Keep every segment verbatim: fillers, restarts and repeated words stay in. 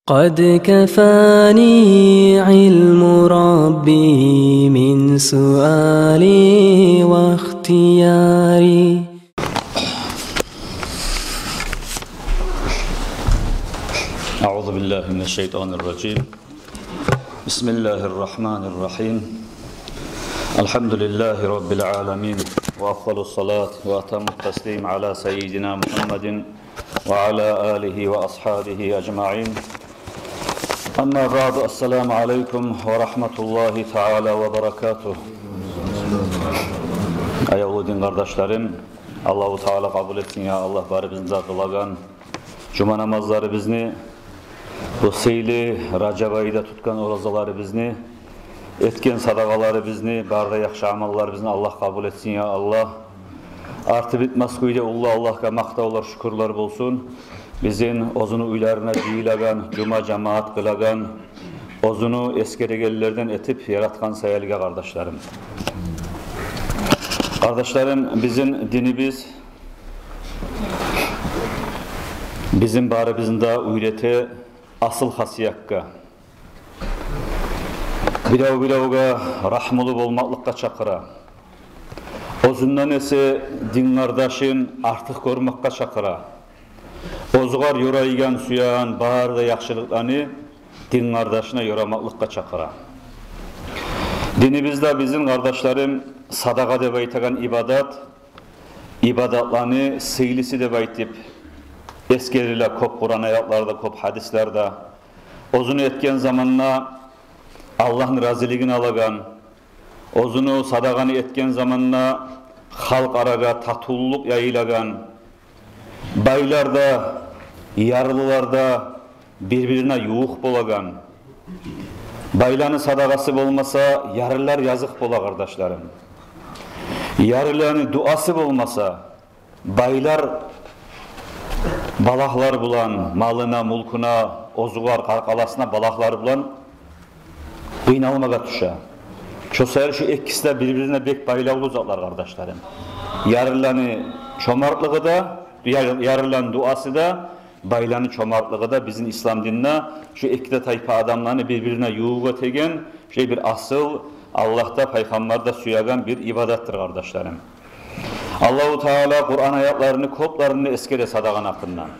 قد كفاني علم ربي من سؤالي واختياري. أعوذ بالله من الشيطان الرجيم. بسم الله الرحمن الرحيم. الحمد لله رب العالمين، وأفضل الصلاة وأتم التسليم على سيدنا محمد وعلى آله وأصحابه أجمعين. أما بعد، السلام عليكم ورحمة الله تعالى وبركاته. Аявлу дин къардашларым, Аллагьу Таала къабул этсин, я Аллагь, барыбызны да къылагъан жума намазларыбызны, бу сыйлы Ражаб айда тутгъан оразаларыбызны, этген садагъаларыбызны, бары да яхшы амалларыбызны Аллагь къабул этсин, я Аллагь. Арты битмес кюйде уллу Аллагьгъа макътавлар, шюкюрлер болсун. Бизин оьзюню уьйлерине жыйылагъан, жума жамаат къылагъан, оьзюню эсгерегенлерден этип яратгъан саялыгъа, къардашларым. Къардашларым, бизин динибиз бизин барыбызны да уьйрете асыл хасиятгъа. Бирев-биревге рагьмулу болмакълыкъгъа чакъыра. Оьзюнден эсе дин къардашын артыкъ гёрмекге чакъыра. Оьзюгер ёрайгъан, сюеген бары да яхшылыкъланы дин къардашына ёрамакълыкъгъа чакъыра. Динибизде бизин, къардашларым, садагъа деп айтагъан ибадат, ибадатланы сыйлысы деп айтып эсгериле кёп Къуран аятларда, кёп гьадислерде. Оьзюню этген заманда Аллагьны разилигин алагъан, оьзюню садагъаны этген заманда халкъ арагъа татывлукъ яйылагъан, байлар да, ярлылар да бир-бирине ювукъ болагъан. Байланы садагъасы болмаса, ярлылар языкъ бола, къардашларым. Ярлыланы дуасы болмаса, байлар балагьлар булан, малына, мюлкюне, оьзюгер, къаркъарасына балагьлар булан къыйналмагъа тюше. Шо саялы шу экиси де бир-бирине бек байлавлу затлар, къардашларым. Ярлыланы чомартлыгъы да, яр-, ярлыланы дуасы да, байланы чомартлыгъы да бизин ислам динде шу эки де тайпа адамланы бир-бирине ювукъ этеген, шулай бир асыл, Аллагь да, пайхаммар да сюеген бир ибадатдыр, къардашларым. Аллагьу Таала Къуран аятларыны кёплеринде эсгере садагъаны гьакъындан.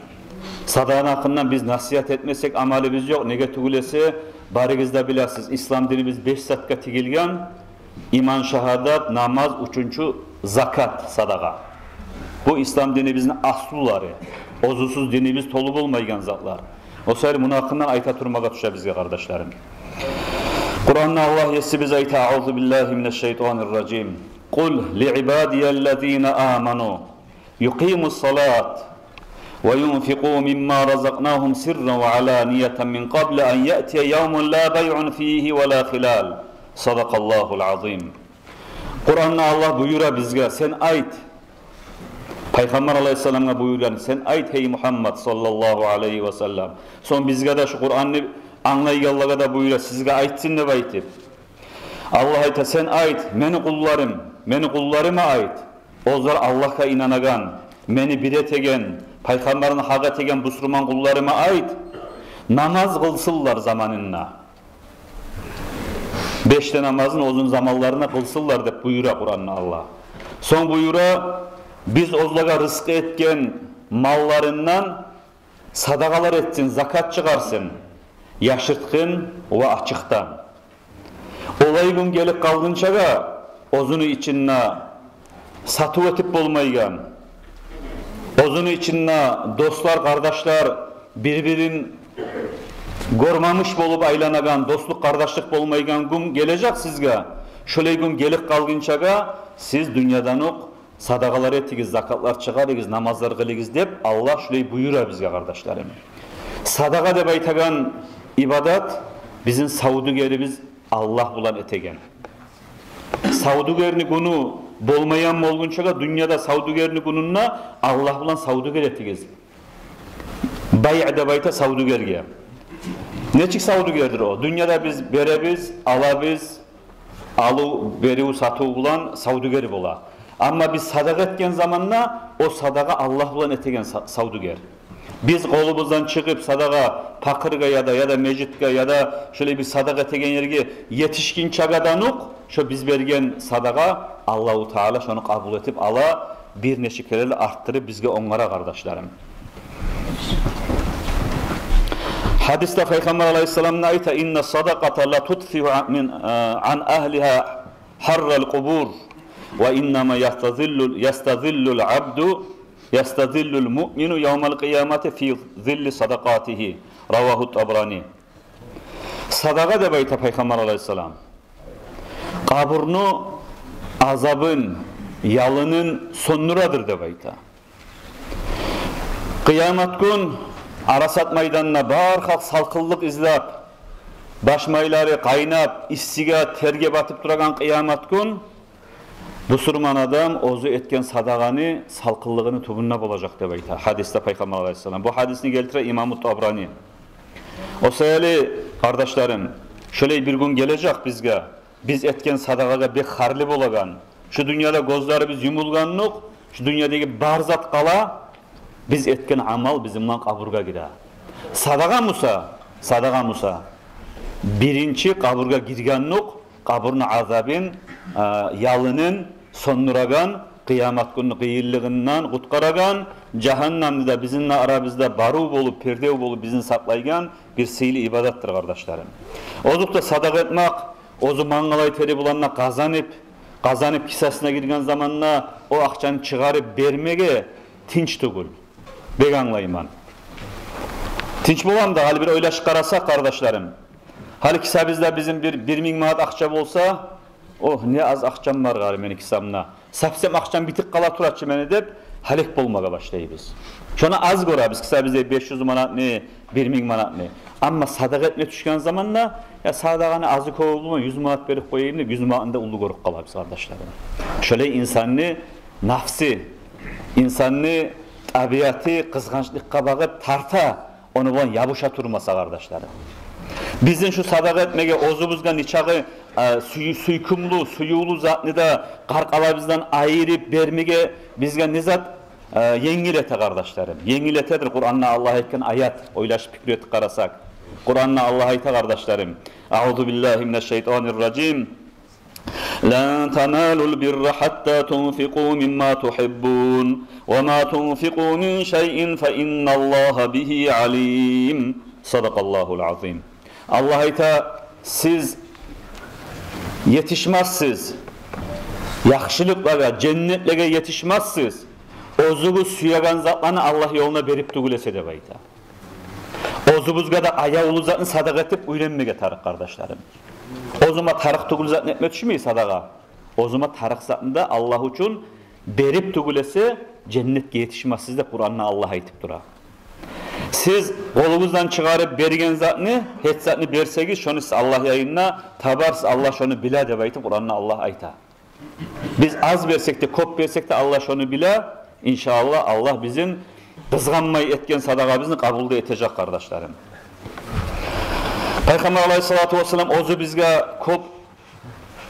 Садагъаны гьакъындан биз насигьат этмесек, амалыбыз ёкъ. Неге тюгюл эсе, барыгъыз да билесиз, ислам динибиз беш затгъа тигилген: иман, шагьадат, намаз, уьчюнчю закат, садагъа. Бу ислам динибизни аслулары. Оьзюсюз динибиз толу болмайгъан затлар. О саялы муну гьакъындан айта турмагъа тюше бизге, къардашларым. Къуранда Аллагь есибиз айта: أعوذ بالله من الشيطان الرجيم. قل لعبادي الذين آمنوا يقيموا الصلاة وينفقوا مما رزقناهم سرا وعلانية من قبل أن يأتي يوم لا بيع فيه ولا خلال. صدق الله العظيم. Къуранда Аллагь буюра бизге: сен айт, пайхаммар алайгьиссаламгъа буюргъан, сен айт, гьей Мугьаммад саллаллагьу алайгьи ва саллам. Сонг бизге де, шу Къуранны англайгъанлагъа да буюра, сизге айтсын деп айтып. Аллагь айта: сен айт, мени къулларым, мени къулларыма айт. Оьзлер Аллагьгъа инанагъан, мени бир этеген, пайхаммарны гьакъ этеген бусурман къулларыма айт, намаз къылсынлар заманында. Беш де намазын оьзюню заманларына къылсынлар деп буюра Къуранда Аллагь. Сонг буюра: биз оьзлеге рызкъы этген малларындан садагъалар этсин, закат чыгъарсын, яшыртгъын ва ачыкъдан. Олай гюн гелип къалгъынчагъа, оьзюню ичинде сатыв этип болмайгъан, оьзюню ичинде дослар, къардашлар бир-бирин гёрмемиш болуп айланагъан, дослукъ, къардашлыкъ болмайгъан гюн гележек сизге. Шолай гюн гелип къалгъынчагъа сиз дюньядан окъ садагъалар этигиз, закатлар чыгъарыгъыз, намазлар къылыгъыз деп Аллагь шулай буюра бизге, къардашларым. Садагъа деп айтагъан ибадат бизин савдюгерибиз Аллагь булан этеген. Савдюгерни гюню болмайгъан болгъунчагъа, дюньяда савдюгерни гюнюнде Аллагь булан савдюгер этигиз. Байъ деп айта савдюгерге. Нечик савдюгердир о? Дюньяда биз беребиз, алабыз, алыв, берив, сатыв булан савдюгер бола. Амма биз садагъа этген заманда, о садагъа Аллагь булан этеген са-, савдюгер. Биз къолубуздан чыгъып садагъа пакъыргъа яда, яда межитге, яда шолай бир садагъа этеген ерге етишгинчеге де нюк, шо биз берген садагъа Аллагьу Таала шону къабул этип ала, бир нече керен арттырып бизге онгара, къардашларым. Гьадисде Пайхаммар алайгьиссалам айта: «Инна садакъата ла тутфиу мин, ан агьлигьа гьаррал къубур, ва иннама ястазиллу, ястазиллул абду, ястазиллул муъмину явмал къиямати фи зилли садакъатигьи». Равагьу Табрани. Садагъа, деп айта Пайхаммар алайгьиссалам, къабурну азабын, ялынын сёндюредир, деп айта. Къыямат гюн Арасат майданына бар халкъ салкъынлыкъ излеп, баш майлары къайнап, иссиге, терге батып турагъан къыямат гюн бусурман адам оьзю этген садагъаны салкъынлыгъыны тюбюнде болажакъ, деп айта гьадисде Пайхаммар алайгьиссалам. Бу гьадисни гелтире имаму Табрани. О саялы, къардашларым, шолай бир гюн гележек бизге, биз этген садагъагъа бек гьарли болагъан, шу дюньяда гёзлерибиз юмулгъанлыкъ, шу дюньядагъы бар зат къала, биз этген амал бизин булан къабургъа гире. Садагъа буса, садагъа буса, биринчи къабургъа гиргенликъ, къабурну азабын, а, ялынын сёндюреген, къыямат гюнню къыйынлыгъындан къутгъарагъан, жагьаннемни де бизин де арабызда барыв болуп, пердев болуп бизин сакълайгъан бир сыйлы ибадатдыр, къардашларым. Озокъда, садагъа этмек, оьзю мангалай тери булан да къазанып, къазанып кисасына гирген заманда о акъчаны чыгъарып бермеге тынч тюгюл. Бек англайман. Тынч боламы да, гьали бир ойлашып къарасакъ, къардашларым. Гьали кисабызда бизин бир, бир минг манат акъча болса, «Огь, не аз акъчам бар гьали мени кисамда. Сапсем акъчам битип къала тура чы мени», — деп, гьалек болмагъа башлайбыз. Шону аз гёребиз, кисабызда беш юз манатны, бир минг манатны. Амма садагъа этме тюшген заманда, «Я, садагъаны азы-кёбю болмай, юз манат берип къояйым», — деп, юз манатны да уллу гёрюп къалабыз, къардашларым. Шолай инсанны нафсы, инсанны табиаты къызгъанчлыкъгъа багъып тарта, ону булан ябуша турмаса, къардашларым. Бизин шу садагъа этмеге оьзюбюзге нечакъы, э, сюй-, сюйкюмлю, сюювлю затны да къаркъарабыздан айырып бермеге бизге не зат, э, енгил эте, къардашларым? Енгил этедир. Къуранда Аллагь айтгъан аят, ойлашып пикир этип къарасакъ. Къуранда Аллагь айта, къардашларым: «Аузу биллагьи минаш шайтанир ражим. Лан таналул бирра гьатта тунфикъу мимма тугьиббун, ва ма тунфикъу мин шайин фа инналлагьа бигьи алим». Садакъаллагьул азим. Аллагь айта: «Сиз етишмессиз яхшылыкълагъа, женнетлеге етишмессиз, оьзюгюз сюеген затланы Аллагь ёлуна берип тюгюл эсе», — деп айта. Оьзюбюзге де аявлу затны садагъа этип уьйренмеге тарыкъ, къардашларым. Оьзюме тарыкъ тюгюл затны этме тюшмей садагъа. Оьзюме тарыкъ затны да Аллагь учун берип тюгюл эсе, женнетге етишмессиз деп Къуранда Аллагь айтып тура. Сиз къолугъуздан чыгъарып берген затны, гьеч затны берсегиз, шону сиз Аллагь янында табарсыз, Аллагь шону биле деп айтып Къуранда Аллагь айта. Биз аз берсек де, кёп берсек де, Аллагь шону биле. Иншааллагь, Аллагь бизин къызгъанмай этген садагъабызны къабул да этежек, къардашларым. Пайхаммар алайгьиссалату вассалам оьзю бизге кёп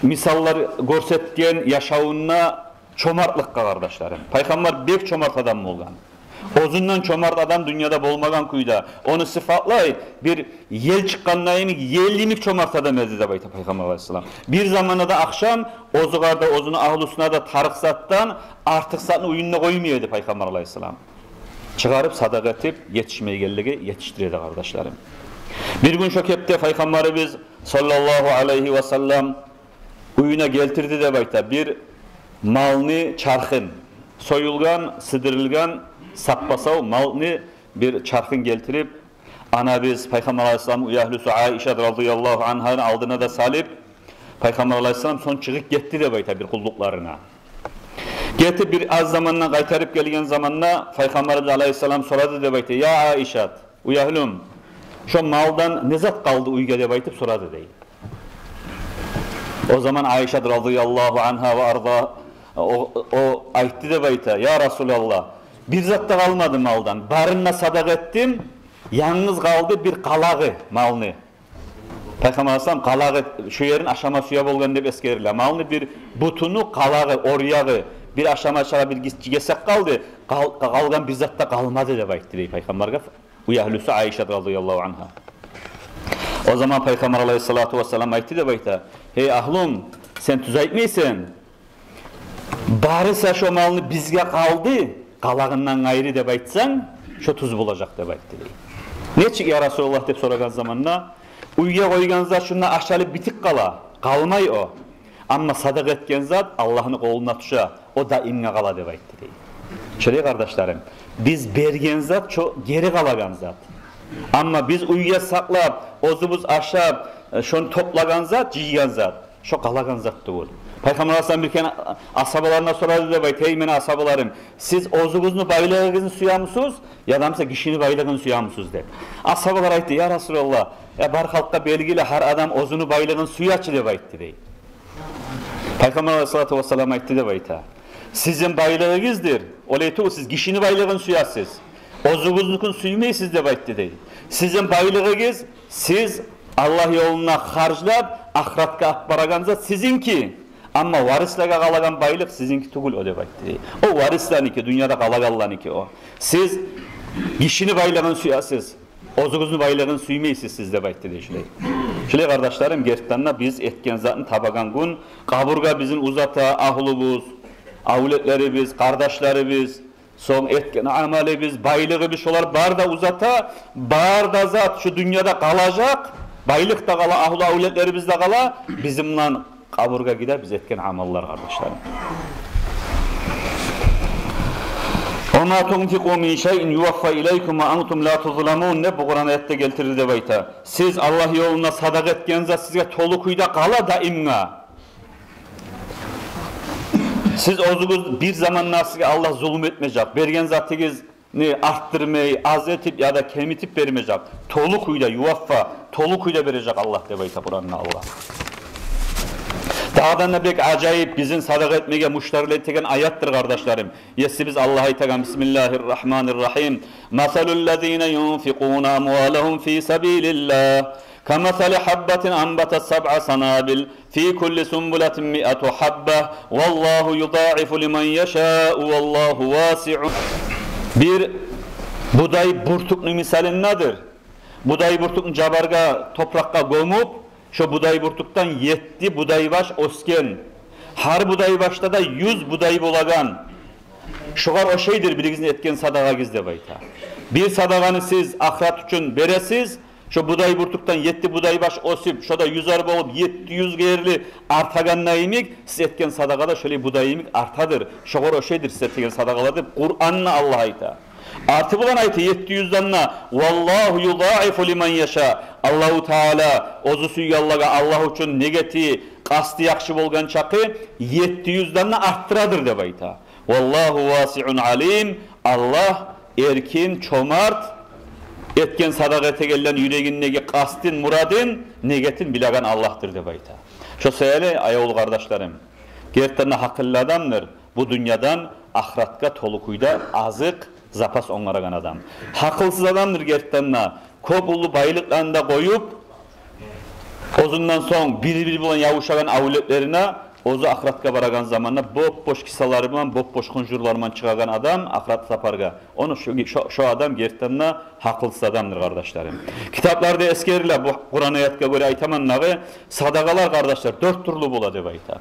мисаллар гёрсетген яшавунда чомартлыкъгъа, къардашларым. Пайхаммар бек чомарт адам болгъан. Оьзюнден чомарт адам дюньяда болмагъан кюйде. Ону сыфатлай, бир ел чыкъгъанда йимик, ел йимик чомарт адам эди деп айта Пайхаммар алайгьиссалам. Бир заманда да ахшам оьзюгер де, оьзюню агьлюсюне де тарыкъ затдан артыкъ затны уьюнде къоймай эди Пайхаммар алайгьиссалам. Чыгъарып садагъа этип, етишмейгенлеге етишдире эди, къардашларым. Бир гюн шо кепде Пайхаммарыбыз саллаллагьу алайгьи васаллам уьюне гелтирди деп айта бир малны чархын. Союлгъан, сыдырылгъан, саппа-сав малны бир чархын гелтирип, анабыз Пайхаммар алайгьиссалам уьягьлюсю Айшат радияллагьу ангьаны алдына да салып, Пайхаммар алайгьиссалам сонг чыгъып гетди деп айта бир къуллукъларына. Гетип бир аз замандан къайтарып гелген заманда Пайхаммарыбыз алайгьиссалам сорады деп айта: «Я Айшат, уьягьлюм, шо малдан не зат къалды уьйге?» — деп айтып сорады дей. О заман Айшат радияллагьу ангьа ва арда о, о айтды деп айта: «Я Расулаллагь, бир зат да къалмады малдан. Барын да садагъа этдим, янгыз къалды бир къалагъы малны». Пайхаммар алайгьиссалам къалагъы, шо ерин ашама сюе болгъан деп эсгериле. Малны бир бутуну къалагъы, оръягъы, бир ашама чакъы бир гис-, гесек къалды. къал-, къалгъан бир зат да къалмады деп айтды дей пайхаммаргъа уьягьлюсю Айшат радияллагьу ангьа. О заман пайхаммар алайгьиссалату вассалам айтды деп айта: «Гьей агьлюм, сен тюз айтмайсан. Барысы шо малны бизге къалды, къалагъандан къайры деп айтсанг, шо тюз болажакъ», — деп айтды дей. «Нечик, я Расулаллагь?» — деп сорагъан заманда, «Уьйге къойгъан зат шунда ашалып битип къала, къалмай о. Амма садагъа этген зат Аллагьны къолуна тюше, о даимге къала», — деп айтды дей. Шолай, къардашларым, биз берген зат — шо гери къалагъан зат. Амма биз уьйге сакълап, оьзюбюз ашап, э, шону топлагъан зат, жыйгъан зат — шо къалагъан зат тюгюл. Пайхаммар алайгьиссалам бир керен асгьабаларына сорады деп айта: «Гьей мени асгьабаларым, сиз оьзюгюзню байлыгъыгъызны сюемисиз, яда буса гишини байлыгъын сюемисиз?» — деп. Асгьабалар айтды: «Я Расулаллагь, я бар халкъгъа белгили, гьар адам оьзюню байлыгъын сюе чи», — деп айтды дей. Пайхаммар алайгьиссалату вассалам айтды деп айта: «Сизин байлыгъыгъыздыр, олай тюгюл, сиз гишини байлыгъын сюесиз, оьзюгюзнюкюн сюймейсиз», — деп айтды дей. «Сизин байлыгъыгъыз — сиз Аллагь ёлуна харжлап, ахыратгъа алып барагъан зат сизинки. Амма варислеге къалагъан байлыкъ сизинки тюгюл о», — деп айтды дей. «О варисланики, дюньяда къалагъанланики о. Сиз гишини байлыгъын сюесиз, оьзюгюзню байлыгъын сюймейсиз сиз», — деп айтды дей шолай. Шолай, къардашларым, гертиден де биз этген затны табагъан гюн къабургъа бизин узата агьлюбюз, авлетлерибиз, къардашларыбыз, сонг этген амалыбыз, байлыгъыбыз, шолар бары да узата, бары да зат шу дюньяда къалажакъ, байлыкъ да къала, агьлю-авлетлерибиз де къала, бизин булан къабургъа гиде биз этген амаллар, къардашларым. «Ва ма тунфикъу мин шайин юваффа илайкум ва антум ла тузламун», — деп бу Къуран аятда гелтирди деп айта. Сиз Аллагь ёлуна садагъа этген зат сизге толу кюйде къала даимге. Сиз оьзюгюз бир заманда сизге Аллагь зулму этмежек. Берген затыгъызны артдырмай, аз этип яда кемитип бермежек. Толу кюйде, юваффа, толу кюйде бережек Аллагь деп айта Къуранда Аллагь. Дагъыдан да бек ажайып, бизин садагъа этмеге муштарлы этеген аятдыр, къардашларым. Есибиз Аллагь айтагъан: «Бисмиллагьир рагьманир рагьим. Масалул лазина юнфикъуна амвалагьум фи сабилиллагь. Камасали гьаббатин анбатат сабъа санабил, фи кулли сунбулатин миату гьабба, валлагьу юдаифу лиман яшау, валлагьу васиун». Бир будай бюртюкню мисалындадыр. Будай бюртюкню жабаргъа, топуракъгъа гёмюп, шо будай бюртюкден етти будай баш оьсген. Гьар будай башда да юз будай болагъан. Шогъар ошайдыр биригизни этген садагъагъыз деп айта. Бир садагъаны сиз ахырат учун бересиз, шо будай бюртюкден етти будай баш оьсюп, шо да юзер болуп, етти юз керли артагъанда йимик, сиз этген садагъа да шолай будай йимик артадыр. Шогъар ошайдыр сиз этген садагъалар деп Къуранда Аллагь айта. Арты булан айта, етти юзден де: «Валлагьу юдаифу лиман яша». Аллагьу Таала оьзю сюйгенлеге, Аллагь учун негети, къасты яхшы болгъан чакъы, етти юзден де артдырадыр деп айта. «Валлагьу васиун алим». Аллагь эркин, чомарт, этген садагъа этегенлени юрегиндеги къастын, мурадын, негетин билеген Аллагьдыр деп айта. Шо саялы, аявлу къардашларым, гертиден де гьакъыллы адамдыр бу дюньядан ахыратгъа толу кюйде азыкъ, запас онгарагъан адам. Гьакъылсыз адамдыр гертиден де, кёп уллу байлыкъланы да къоюп, оьзюнден сонг бир-бири булан ябушагъан авлетлерине, оьзю ахыратгъа барагъан заманда боп-бош кисалары булан, боп-бош хунжурлары булан чыгъагъан адам ахырат сапаргъа. Ону шо, шо, шо адам гертиден де гьакъылсыз адамдыр, къардашларым. Китапларда эсгериле, бу Къуран аятгъа гёре айтаман дагъы, садагъалар, къардашлар, дёрт тюрлю бола деп айта.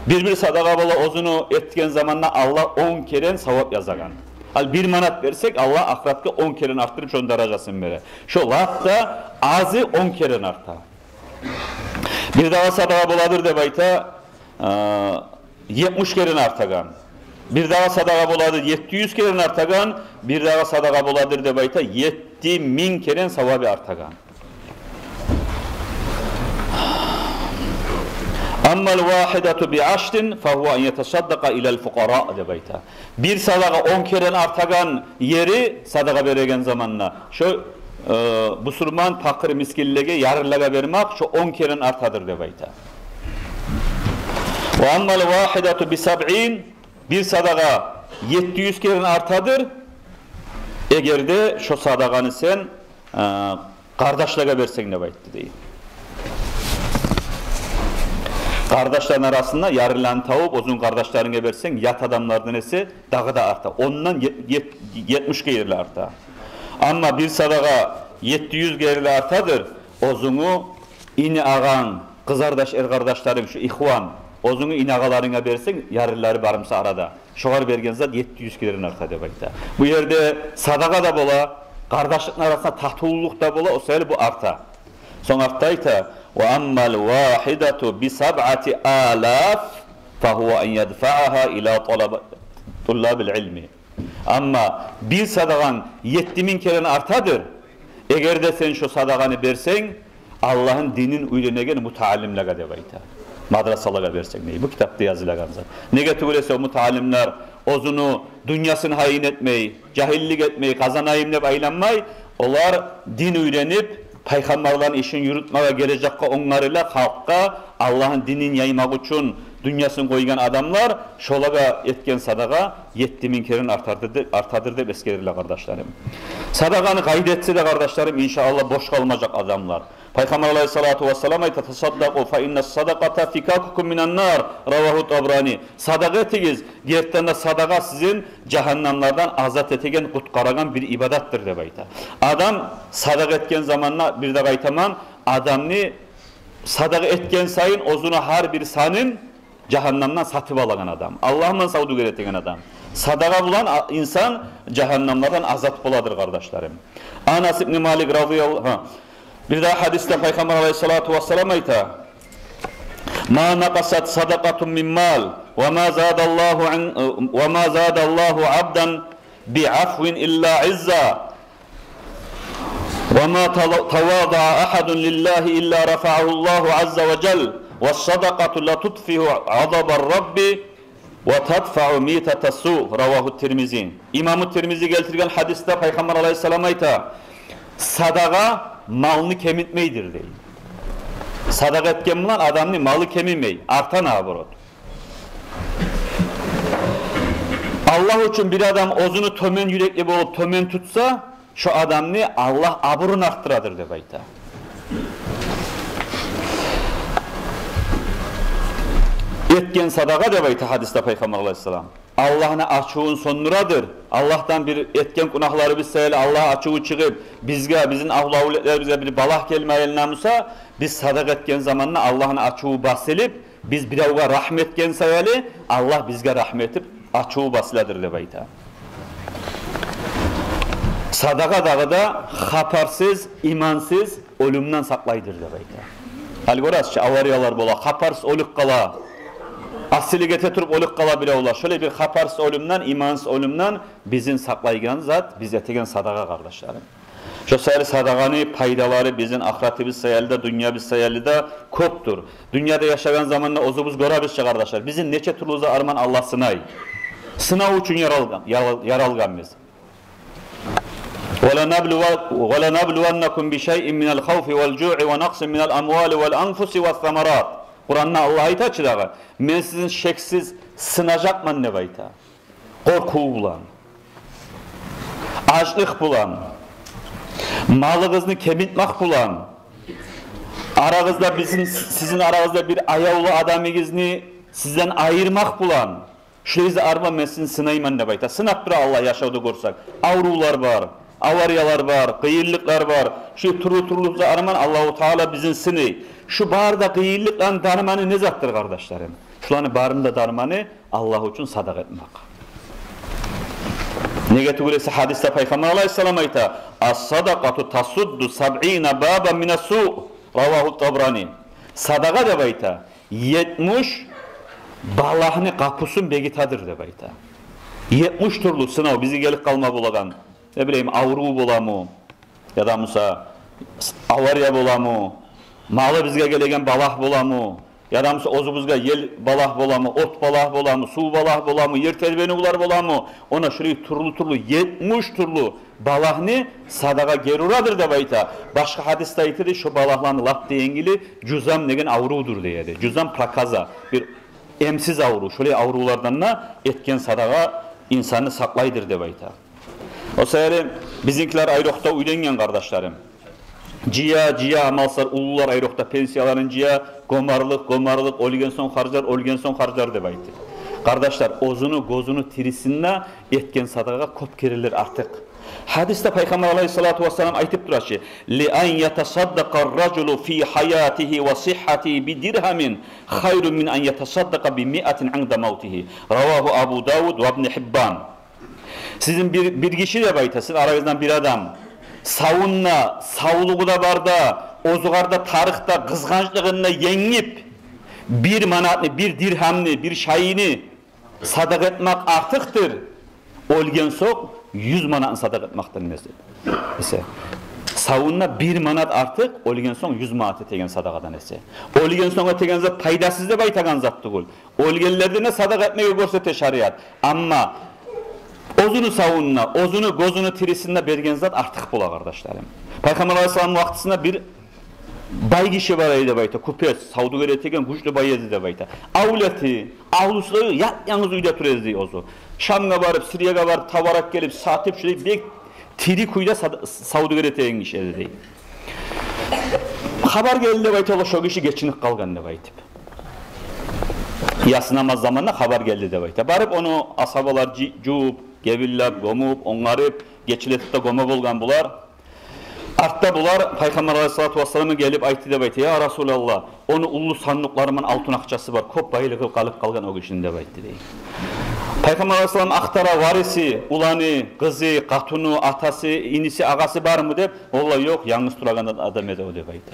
Бир-бир садагъа бола, оьзюню этген заманда Аллагь он керен савап язагъан. Ал бир манат берсек, Аллагь ахыратгъа он керен артдырып, шону даражасын бере. Шо лап да азы он керен арта. Бир дагъы садагъа боладыр деп айта, а, етмиш керен артагъан. Бир дагъы садагъа боладыр, етти юз керен артагъан. Бир дагъы садагъа боладыр деп айта, етти минг керен савабы артагъан. «Аммал вагьидату би ашрин, фагьува ан ятасаддакъа илал фукъара», — деп айта. Бир садагъа он керен артагъан ери садагъа береген заманда, шо, э, бусурман пакъыр мискинлеге, ярлылагъа бермек, шо он керен артадыр деп айта. «Ва аммал вагьидату би сабъин», бир садагъа етти юз керен артадыр, эгер де шо садагъаны сен, э, къардашлагъа берсенг деп айтды дей. Къардашларынгны арасында ярлыланы тавуп, оьзюнг къардашларынга берсенг, ят адамлардан эсе дагъы да арта. Ондан ет-, ет-, етмиш керен арта. Амма бир садагъа етти юз керен артадыр, оьзюнгню ини-агъанг, къызардаш, эркъардашларынг, шу ихван, оьзюнгню ини-агъаларынга берсенг, ярлылары бармыса арада, шогъар берген зат етти юз керен арта деп айта. Бу ерде садагъа да бола, къардашлыкъны арасында татывлукъ да бола, о саялы бу арта. Сонг артда айта: «Ва аммал вахидату би сабъати алаф, фа гьува ан ядфаъагьа ила талаба-, туллабил илми». Амма бир садагъанг етти минг керен артадыр, эгер де сен шо садагъаны берсенг, Аллагьны динин уьйренеген мутааллимлеге деп айта. Мадрасалагъа берсенг, не, бу китапда язылагъан зат. Неге тюгюл эсе о мутааллимлер оьзюню дюньясын гьайын этмей, жагьиллик этмей, къазанайым деп айланмай, олар дин уьйренип, пайхаммарланы ишин юрютмеге, гележекге онгарыла халкъгъа Аллагьны динин яймакъ учун дюньясын къойгъан адамлар, шолагъа этген садагъа етти минг керен артадыр деп, артадыр деп эсгериле, къардашларым. Садагъаны къайда этсе де, къардашларым, иншааллагь, бош къалмажакъ адамлар. Пайхаммар алайгьиссалату вассалам айта: «Тасаддакъу, фа инна садакъата фикакукум минан нар», равагьу Табрани. Садагъа этигиз, гертиден де садагъа сизин жагьаннамлардан азат этеген, къутгъарагъан бир ибадатдыр деп айта. Адам садагъа этген заманда, бир де къайтаман, адамны садагъа этген сайын оьзюню гьар бир санын жагьаннамдан сатып алагъан адам, Аллагьман савдюгер этеген адам. Садагъа булан а-, инсан жагьаннамлардан азат боладыр, къардашларым. Анас ибн Малик радияллагьу, гьа, бир дагъы гьадисде Пайхаммар алайгьиссалату вассалам айта: «Ма накъасат садакъатун мин мал, ва ма задаллагьу ан-, ва ма задаллагьу абдан би афвин илла изза, ва ма тала-, тавадаъа ахадун лиллагьи илла рафаъагьуллагьу азза ва жал, ва садакъату ла тутфиу гъазабар Рабби, ва тадфаъу митатас су», равагьу Тирмизи. Имаму Тирмизи гелтирген гьадисде Пайхаммар алайгьиссалам айта: «Садагъа малны кемитмейдир», — дей. Садагъа этген булан адамны малы кемимей, арта, наоборот. Аллагь учун бир адам оьзюню тёмен юрекли болуп, тёмен тутса, шо адамны Аллагь абурун артдырадыр деп айта. Этген садагъа, деп айта гьадисде Пайхаммар алайгьиссалам, Аллагьны ачувун сёндюредир. Аллагьдан бир этген гюнагьларыбыз саялы Аллагь ачуву чыгъып, бизге, бизин агьлу-авлетлерибизге бир балагь гелмейген буса, биз садагъа этген заманда Аллагьны ачуву басылып, биз биревге рагьму этген саялы, Аллагь бизге рагьму этип, ачуву басыладыр деп айта. Садагъа дагъы да хабарсыз, имансыз оьлюмден сакълайдыр деп айта. Гьали гёресиз чи, авариялар бола, хабарсыз оьлюп къала. Асилик эте туруп оьлюп къала биревлер. Шолай бир хабарсыз оьлюмден, имансыз оьлюмден бизин сакълайгъан зат биз этеген садагъа, къардашларым. Шо саялы садагъаны пайдалары бизин ахыратыбыз саялы да, дюньябыз саялы да кёпдюр. Дюньяда яшагъан заманда оьзюбюз гёребиз чи, къардашлар, бизин нече тюрлю зат арман Аллагь сынай. Сынав учун яралгъан, ярал-, яралгъанбыз. «Ва ланаблува-, ва ланаблуваннакум би шайин минал хавфи вал жуъи ва накъсин минал амвали вал анфуси вас самарат». Къуранда Аллагь айта чы дагъы: «Мен сизин шексиз сынажакъман», — деп айта. Къоркъув булан, ачлыкъ булан, малыгъызны кемитмек булан, арагъызда бизин, сизин арагъызда бир аявлу адамыгъызны сизден айырмакъ булан, шулай зат арман мен сизин сынайман деп айта. Сынап тура Аллагь яшавда, гёрсек. Аврувлар бар, авариялар бар, къыйынлыкълар бар. Шу тюрлю-тюрлю зат арман Аллагьу Таала бизин сынай. Шу бары да къыйынлыкъланы дарманы не затдыр, къардашларым? Шуланы барыны да дарманы Аллагь учун садагъа этмек. Неге тюгюл эсе гьадисде Пайхаммар алайгьиссалам айта: «Ас-садакъату тасудду сабъина бабан минас суъ». Равагьу Табрани. Садагъа, деп айта, етмиш балагьны къапусун бегитедир деп айта. Етмиш тюрлю сынав бизге гелип къалма болагъан. Не билейим, аврув боламы, яда буса авария боламы, малы бизге гелеген балагь боламы, яда буса оьзюбюзге ел балагь боламы, от балагь боламы, сув балагь боламы, ер тербенивлер боламы, она шулай тюрлю-тюрлю, етмиш тюрлю балагьны садагъа гери урадыр деп айта. Башгъа гьадисде айта дей, шо балагьланы лап да енгили жузам деген аврувдур дей дей. Жузам, проказа, бир эмсиз аврув. Шолай аврувлардан да этген садагъа инсанны сакълайдыр деп айта. О саялы бизинкилер айрокъда уьйренген, къардашларым. Жыя, жыя, амалсызлар, уллулар, айрокъда пенсияларын жыя, гёмерлик, гёмерлик, оьлген сонг харжлар, оьлген сонг харжлар деп айтып. Къардашлар, оьзюню гёзюню тирисинде этген садагъа кёп керенлер артыкъ. Гьадисде Пайхаммар алайгьиссалату вассалам айтып тура чы: «Ли ан ятасаддакъа ар-ражулу фи гьаятигьи ва сигьгьатигьи би диргьамин хайрун мин ан ятасаддакъа би миатин инда мавтигьи». Равагьу Абу Давуд ва Ибн Гьиббан. Сизин бир, бир гиши деп айта, сизин арагъыздан бир адам, савунда, савлугъу да бар да, оьзюгер де тарыкъ да, къызгъанчлыгъын да енгип, бир манатны, бир диргьамны, бир шайны садагъа этмек артыкъдыр оьлген сонг юз манатны садагъа этмекден эсе. Эсе. Савунда бир манат артыкъ оьлген сонг юз манат этеген садагъадан эсе. Оьлген сонг этеген зат пайдасыз деп айтагъан зат тюгюл. Оьлгенлерден де садагъа этмеге гёрсете шариат. Амма оьзюню савунда, оьзюню гёзюню тирисинде берген зат артыкъ бола, къардашларым. Пайхаммар алайгьиссаламны вакътисинде бир бай гиши бар эди деп айта, купец, савдюгер этеген гючлю бай эди деп айта. Авлети, авлусу да ёкъ, яп-янгыз уьйде тура эди дей оьзю. Шамгъа барып, Сириягъа барып, тавар алып гелип, сатып, шулай бек тири кюйде сад-, савдюгер этеген гиши эди дей. Хабар гелди деп айта, ола шо гиши гечинип къалгъан деп айтып. Ясы намаз заманда хабар гелди деп айта. Барып ону асгьабалар жы-, жувуп, гебинлеп, гёмюп, онгарып, гечилетип де гёме болгъан булар. Артда булар Пайхаммар алайгьиссалату вассаламгъа гелип айтды деп айта: «Я Расулаллагь, ону уллу сандыкълары ман алтын акъчасы бар, кёп байлыгъы къалып къалгъан о гишини», — деп айтды дей. Пайхаммар алайгьиссалам ахтара вариси, уланы, къызы, къатыны, атасы, иниси, агъасы бармы деп. «Валлагь, ёкъ, янгыз турагъан адам эди о», — деп айта.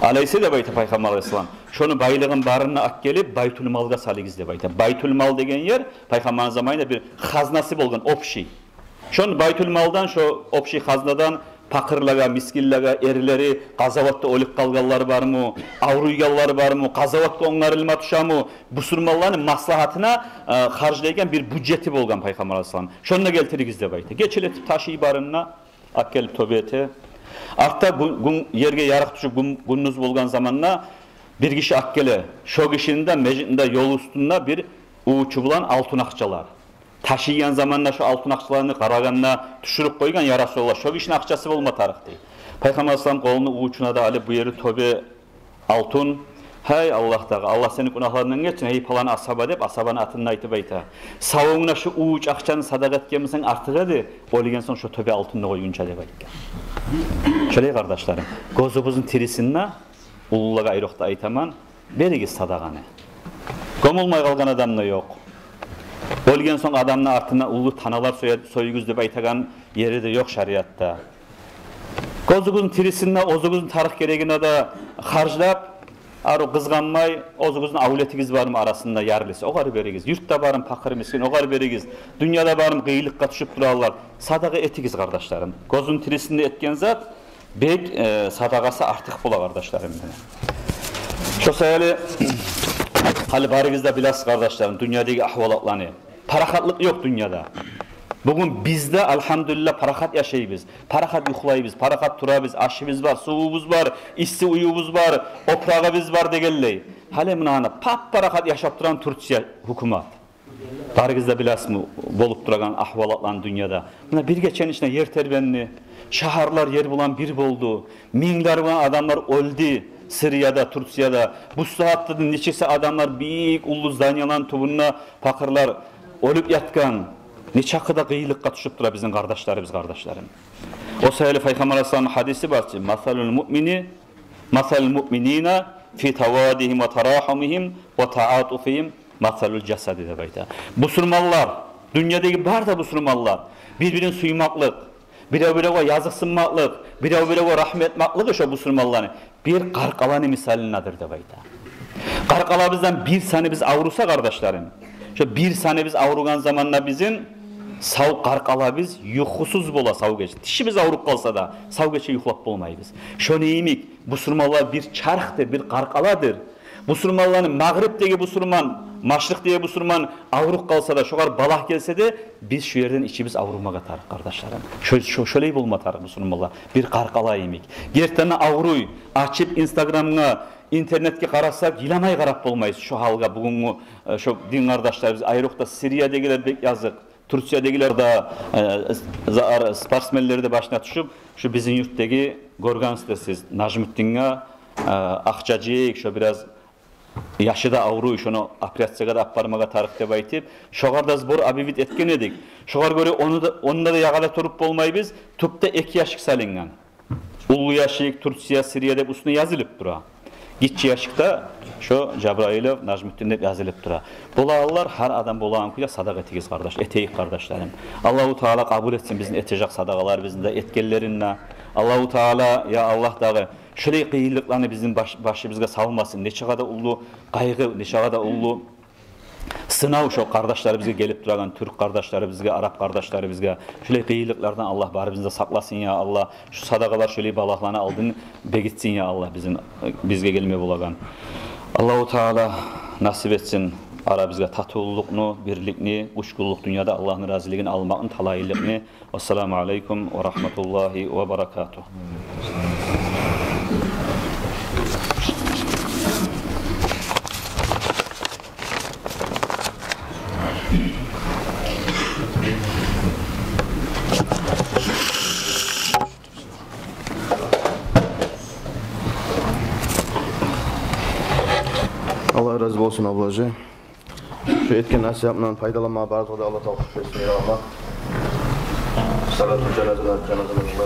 «Алайса, — деп айта Пайхаммар алайгьиссалам, — шону байлыгъын барын да алып гелип, байтулмалгъа салыгъыз», — деп айта. Байтулмал деген ер Пайхаммарны заманында бир хазнасы болгъан, общий. Шону байтулмалдан, шо общий хазнадан пакъырлагъа, мискинлеге, эрлери, къазаватда оьлюп къалгъанлар бармы, авруйгъанлар бармы, къазаватгъа онгарылма тюшеми, бусурманланы маслагьатына, э, харжлайгъан бир бюджети болгъан Пайхаммар алайгьиссалам. «Шону да гелтиригиз», — деп айта. Гечилетип ташый барын да, алып гелип тёбе эте. Артда гюн, гюн, ерге ярыкъ тюшюп, гюн, гюндюз болгъан заманда бир гиши алып геле. Шо гишини де межитни де ёл уьстюнде бир увучу булан алтын акъчалар. Ташыйгъан заманда шо алтын акъчаланы къарагъанда, тюшюрюп къойгъан: «Я Расулаллагь, шо гишини акъчасы болма тарыкъ», — дей. Пайхаммар алайгьиссалам къолуну увучуна да алып, бу ери тёбе алтын. «Гьей Аллагь Таала, Аллагь сени гюнагьларынгдан гечсин, гьей палан асгьаба», — деп асгьабаны атын да айтып айта. «Савунгда шу увуч акъчаны садагъа этген бусанг артыкъ эди, оьлген сонг шо тёбе алтынны къойгъунча», — деп айтгъан. Шолай, къардашларым, гёзюбюзню тирисинде, уллулагъа айрокъда айтаман, беригиз садагъаны. Гёмюлмей къалгъан адам да ёкъ. Оьлген сонг адамны артына уллу таналар соя-, союгъуз деп айтагъан ери де ёкъ шариатда. Гёзюгюзню тирисинде, оьзюгюзню тарыкъ-герегине де харжлап, арив къызгъанмай, оьзюгюзню авлетигиз бармы арасында ярлысы, огъар беригиз. Юртда бармы пакъыр-мискин, огъар беригиз. Дюньяда бармы къыйынлыкъгъа тюшюп туралар, садагъа этигиз, къардашларым. Гёзюню тирисинде этген зат бек, э, садагъасы артыкъ бола, къардашларым мени. Шо саялы, гьали барыгъыз да билесиз, къардашларым, дюньядагъы агьвалатланы. Парахатлыкъ ёкъ дюньяда. Бугюн биз де, альгьамдулиллагь, парахат яшайбыз. Парахат юхлайбыз, парахат турабыз, ашыбыз бар, сувубуз бар, исси уьюбюз бар, опурагъыбыз бар дегенлей. Гьали муна, гьана, пап-парахат яшап турагъан Турция гьукумат. Барыгъыз да билесизми болуп турагъан агьвалатланы дюньяда. Муна бир гечени ичинде ер тербенди, шагьарлар ер булан бир болду, минглер булан адамлар оьлдю Сирияда, Турцияда. Бу сагьатда да нечесе адамлар бийик уллу зданияланы тюбюнде пакъырлар оьлюп ятгъан. Нечакъы да къыйынлыкъгъа тюшюп тура бизин къардашларыбыз, къардашларым. О саялы Пайхаммар алайгьиссаламны гьадиси бар чы: «Масалул муъмини, масалул муъминина фи таваддигьим ва тарагьумигьим ва таатуфигьим масалул жасади», — деп айта. Бусурманлар, дюньядагъы бары да бусурманлар, бир-бирин сюймеклик, бирев-биревге языкъсынмакълыкъ, бирев-биревге рагьму этмеклиги шо бусурманланы бир къаркъараны мисалындадыр деп айта. Къаркъарабыздан бир саныбыз авруса, къардашларым, шо бир саныбыз авругъан заманда бизин сав къаркъарабыз юхусуз бола сав гече. Тишибиз авруп къалса да, сав гече юхлап болмайбыз. Шону йимик, бусурманлар бир чархдыр, бир къаркъарадыр. Бусурманланы, Магърибдеги бусурман, Машрикъдеги бусурман авруп къалса да, шогъар балагь гелсе де, биз шу ерден ичибиз аврумагъа тарыкъ, къардашларым. Шо-, шо-, шолай болма тарыкъ бусурманлар. Бир къаркъара йимик. Гертиден авруй, ачып Инстаграмгъа, интернетге къарасакъ, йыламай къарап болмайбыз шо гьалгъа. Бугюнгю, э, шо дин къардашларыбыз, айрокъда Сириядагъылар бек языкъ. Турциядагъылар да, э, заар спортсменлер де башына тюшюп, шу бизин юртдагъы, гёргенсиз де сиз, Нажмутдинге, э, акъча жыйып, шо бираз яшы да авруй, шону операциягъа да апармагъа тарыкъ деп айтып, шогъар да сбор объявить этген эдик. Шогъар гёре ону да, онда да ягъада туруп болмайбыз, тюпде эки яшик салынгъан. Уллу яшик Турция, Сирия деп уьстюне язылып тура. Гиччи яшикде шо Жабраилов Нажмутдин деп язылып тура. Болагъанлар, гьар адам болагъан кюйде садагъа этигиз, къардаш, этейик, къардашларым. Аллагьу Таала къабул этсин бизин этежек садагъаларыбызны да, этгенлерин де. Аллагьу Таала, я Аллагь, дагъы шолай къыйынлыкъланы бизин баш-, башыбызгъа салмасын. Нечакъы да уллу къайгъы, нечакъы да уллу сынав шо къардашларыбызгъа гелип турагъан, тюрк къардашларыбызгъа, арап къардашларыбызгъа. Шолай къыйынлыкълардан Аллагь барыбызны да сакъласын, я Аллагь. Шу садагъалар шолай балагьланы алдын бегитсин, я Аллагь, бизин, бизге гелме болагъан. Аллагьу Таала насип этсин арабызгъа татывлукъну, бирликни, уьч гюнлюк дюньяда Аллагьны разилигин алмакъны, талайлыкъны. Ассаламу алейкум ва рагьматуллагьи ва баракатугь. Аллагь рази болсун, Абдулгьажи. Шу этген насигьатындан пайдаланмагъа барыбызгъа да Аллагь тавпикъ берсин, я Аллагь. Салатул жаназа, жаназа намазы.